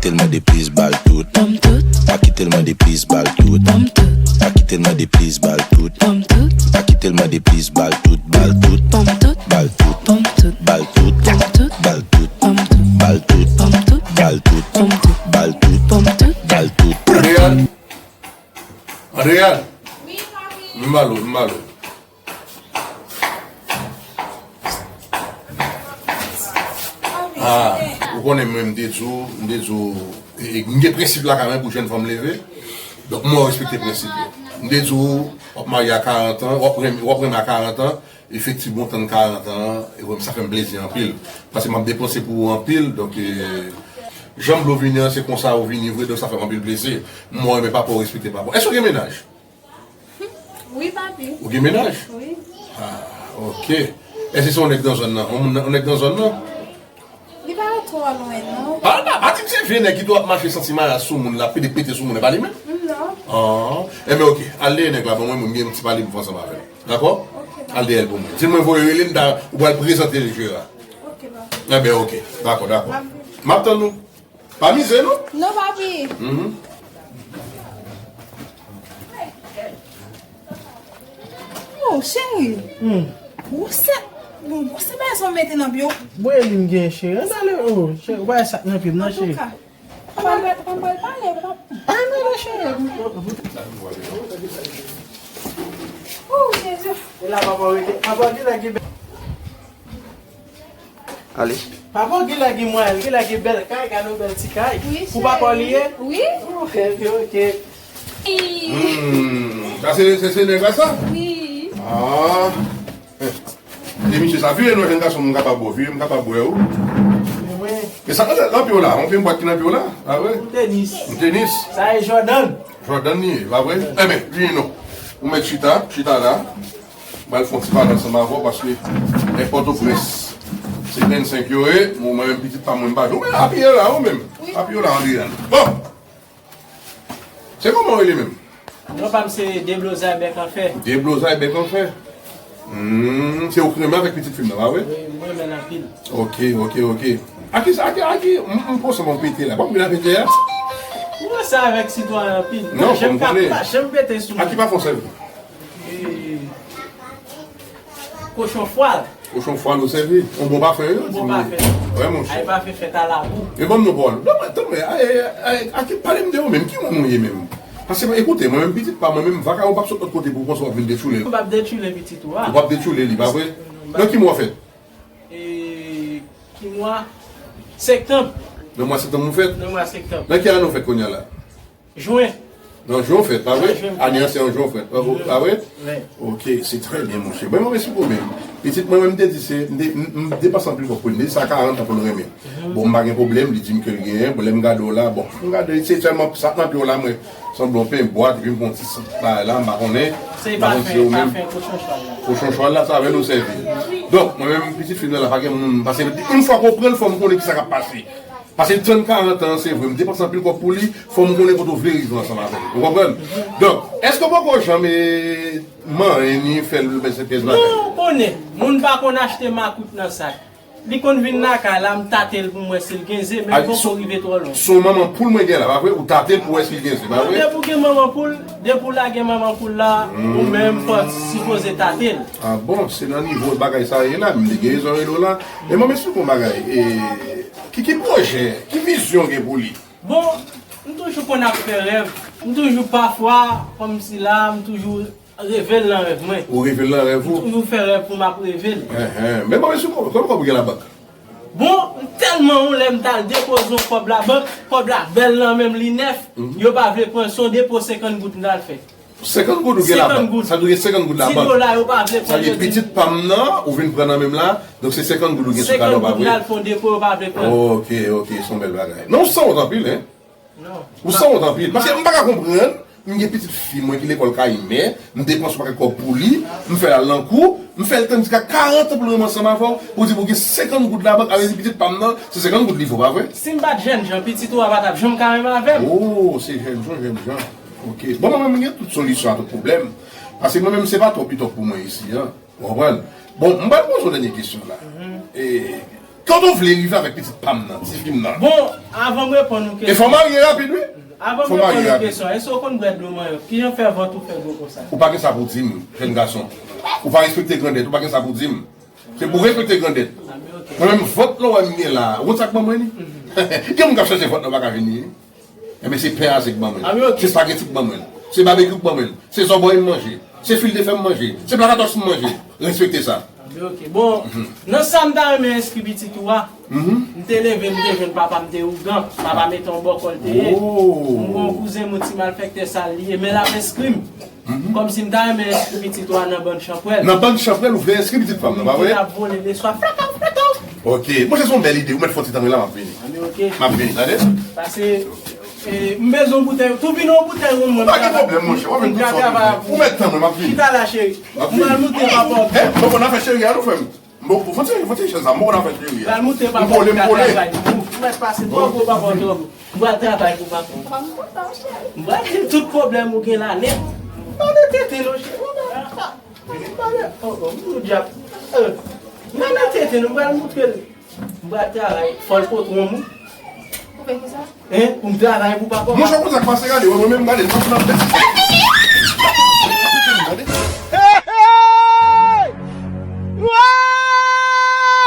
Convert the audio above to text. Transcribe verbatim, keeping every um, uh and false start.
Kite l mande plis bal tout. Ban m tout. Pa kite l mande plis bal tout. Ban m tout. Pa kite l mande plis bal tout. Ban m tout. Pa kite l mande plis bal tout. Bal tout. Ban m tout. Bal tout. Ban m tout. Bal tout. Ban m tout. Bal tout. Ban m tout. Bal tout. Ban m tout. Bal tout. Ban m tout. Bal tout. Ban m tout. Bal tout. Andréane. Andréane. Wi, papi. M ba l ou, m ba l ou. Ah, ou konnen mwen m te di w, m te di w, e, e, m gen prensip lakay mwen pou jèn fanm leve. Donk, mwen respekte prensip yo. M te di w, w ap marye a karant an, w ap renmen, w ap renmen a karant an, efektivman, w tann karant an, e, sa fè m plezi anpil. Paske m ap depanse pou ou anpil, donk, e, jan m vle w vini an, se konsa ou vini vre, donk sa fè m anpil plezi. Mwen renmen papa w, respekte papa w. Èske w gen mennaj? Wi, papi. Ou gen mennaj? Wi. Ah, ok. Èske se yon nèg nan zòn nan? Yon moun nan, yon nèg nan zòn nan? Li pa twò lwen, non. Pa, pa, pa di m se vye nèg ki tou ap mache santi mayas sou moun, l ap pede pete sou moun, e pa li menm? Non. Ah, enben ok. Al dèyè nèg la, ban mwen, mwen gen yon ti pale pou m fè ansanm avè l. Dakò? Ok, papi. Al dèyè l pou mwen. Di l mwen voye rele m, ta, ou pral prezante l Jera. Ok, papi. Enben ok. Dakò, dakò. M ap tann ou. Pa mize non. Non, papi. Mhm. Oh, cheri. Hmm. Gwosè, bon, gwosè bagay sa w mete nan pye w. Bwè li m gen, cheri. Ann ale, oh, cheri, ou pa wè sa k nan pye m nan, cheri. Antouka, pa mal, pa mal pale, pa. Ah, non, non, cheri. Oh, Jezi. E la, papa, rete. Papa, di la ki bèl. Ale. Papa w genlè gen mwayen, genlè gen bèl kay, gade yon bèl ti kay. Wi, cheri. Pou papa w li ye? Wi. Oh, ok, ok. Hmm, sa se, se, se nèg la sa? Wi. Ah. E misye sa vire non, jèn gason, m kapab wè w, vire, m kapab wè w. Men mwen. E sa, nan pye w la, yon pye bwat ki nan pye w la, pa vre? Yon tenis. Yon tenis. Sa e Jordan. Jordan li ye, pa vre? Enben, vini non. Ou mèt chita, chita la. M pral fè yon ti pale ansanm avè w paske nan Pòtoprens, se vennsenk yo ye, mwen menm pitit pa mwen m pa jwe. Ou menm apiye w la, ou menm. Apiye w la, Andréane. Bon! Se kòman w rele menm? Non pa m se Deblozay Bèk Anfè. Deblozay Bèk Anfè. Hmm, se ou k renmen avèk pitit fi m nan, pa vre? Wi, m renmen l anpil. Ok, ok, ok. A ki, a ki, a ki, m, m pran sa m pete la. Bon, m vin a pete a. Ou wè sa avèk sitwayen anpil. Non, janm ka, pa janm pete sou mwen. A ki pafon w sèvi? E, kochon fwal. Kochon fwal ou sèvi? Yon bon pafen, wi. Yon bon pafen. Wi, monchè. Ay pafen fèt a labou. E ban m non pa w. Non, men, tann, men, ay, ay, ay, a ki, pale m de ou menm. Ki moun ou ye menm? Paske, ekoute, mwen menm pitit pa mwen menm, vakabon p ap sot lòt kote pou w panse w ap vin detchoule l. M p ap detchoule pitit ou a. Ou p ap detchoule li, pa vre? Nan ki mwa w fèt? E, ki mwa? Septanm. Nan mwa septanm ou fèt? Nan mwa septanm. Nan ki ane ou fèt kounye a la? Jen. Nan jen ou fèt, pa vre? Nan jen. Ane an se an jen ou fèt, pa vre? Wi. Ok, se trè byen, monchè. Mwen, mwen, mèsi pou mwen. Pitit mwen, mwen, m te di se, m te, m, m depanse anpil kòb pou li. M te di sa karant an pou l renmen. Bon, m pa gen pwoblèm, li di m ke l genyen. Bon, lè m gade w la, bon, m gade, se sèlman sa k nan pye w la, mwen. Sanble yon pen bwat, epi m pran ti sant bagay la, m pa konnen. M pa konn si se ou menm. Kochon chwal la. Kochon chwal la, se avè l ou sèvi. Donk, mwen menm, pitit fi m nan la, pa gen moun, paske yon fwa ke w pran l, fò m konnen kisa k ap pase. Paske tann karant an, se vre, m depanse anpil kòb pou li, fò m konnen kote w vle rive ansanm avè l. Ou konprann? Donk, èske w poko janm, e, manyen ni fè l, men se pyès bagay? Non, ou konnen, moun pa konn achte makout nan sak. Li konn vin lakay la, m tate l pou m wè si l gen ze, men l poko rive twò lwen. Se yon manman poul mwen gen la, pa vre? Ou tate l pou wè si l gen ze, pa vre? Depi w gen manman poul, depi w lage manman poul la, ou menm fò w sipoze tate l. Ah bon, se nan nivo bagay sa ye la, m te gen rezon rele w la. Men mwen, men esplike yon bagay, e, ki, ki pwojè, ki vizyon w gen pou li? Bon, m toujou konn ap fè rèv. M toujou pafwa, kòmsi la, m toujou reve l nan rèv mwen. Ou reve l nan rèv ou? M toujou fè rèv pou m ap reve l. Enhen. Men bon, mesye, kòb, kòb ou gen labank? Bon, m tèlman yon lè m t al depoze yon kòb labank, kòb la bèl nan men m, li nèf, yo pa vle pran l, se yon depo senkant goud m t al fè. Senkant goud ou gen labank? Senkant goud. Sa vle di senkant goud labank. Ti dola yo pa vle pran jodi. Sa vle di pitit pa m nan, ou vin pran nan men m la, donk se senkant goud ou gen sou kado pa vre? Senkant goud m al fè yon depo, yo pa vle pran jodi. Ok, ok, se yon bèl bagay. Men ou sanwont anpil, en? Non. Ou sanwont anpil. Paske m pa ka konprann, m gen pitit fi mwen ki lekòl Kayimè, m depanse yon pakèt kòb pou li, m fè l al nan kou, m fè l tann jiska karant an pou l renmen ansanm avè w, pou di pou gen senkant goud labank, sa vle di pitit pa m nan, se senkant goud li vo, pa vre? Si m pa t jènjan, pitit ou a pa t ap janm ka renmen avè m. Oh, se jènjan, jènjan. Ok. Bon, mwen menm, m gen tout solisyon a tout pwoblèm. Paske mwen menm, se pa twòp li twòp pou mwen isi, en. Ou konprann? Bon, m pral poze w dènye kesyon la. E, Kote w vle rive avèk pitit pa m nan, ti fi m nan? Bon, avan m reponn ou E fò kesyon. Marye rapid, wi. Avan Fò m reponn Marye ou rapid. Kesyon, èske w konn bwè dlo manyòk? Kijan fè vant ou fè gwo konsa? Ou pa gen sa pou di m, jèn gason. Ou pa respekte grandèt, ou pa gen sa pou di m. Se pou respekte grandèt. Ah, men ok. Mwen menm, vant lan w wè m gen la, ou konn sa k ban mwen li? Gen moun k ap chache vant lan pa ka vini. Ebyen, se pè a se k ban mwen. Ah, men ok. Se spageti k ban mwen. Se babekyou k ban mwen. Se zòbòy m manje. Se fil de fè m manje. Se pla katòs m manje. Respekte sa. Ah, men ok. Bon, nan sa m ta renmen enskri pitit ou a, m te leve, m te jwenn papa m te ougan. Papa m te yon bòkò l te ye. Oh. M gon kouzen m yon ti malfektè sa l ye, men l ap enskri m. Kòmsi m ta renmen enskri pitit ou a nan bann chanpwèl. Nan bann chanpwèl, ou vle enskri pitit pa m nan, pa Ki vre? T ap vole le swa, flataw, flataw. Ok. Mwen se yon bèl ide, ou mèt fò ti tan la, m ap vini. Ah, men ok. M ap vini, tande? Pase, eh, m bezwen yon boutèy. Tou vin yon boutèy wonm mwen. Pa gen pwoblèm, monchè. W ap vin tout sa w vle. Ou mèt tan mwen, m ap vini. Chita la, cheri. M ap M pral vini. moute pa pòt. Eh, mwen konn afè cheri a, nou, frè m. Bon, bon, fon ti, fon ti chèz la, mwen konn afè cheri a. Pral moute pa M kole, m kole. Ou mèt pase twò gwo pa pòt twò gwo. M pral travay pou papa. M pral di l tout pwoblèm ou gen la nèt. Pa nan tete non, cheri. Vini pale. Oh, oh, nou djab. Eh, pa nan tete non, m pral moutre l. M pral travay. Fò l patwon m. Ou fè kisa? Hein? Pou m travay pou papa. Monchè, konn sa k pase, gade, mwen menm, gade, m ap nan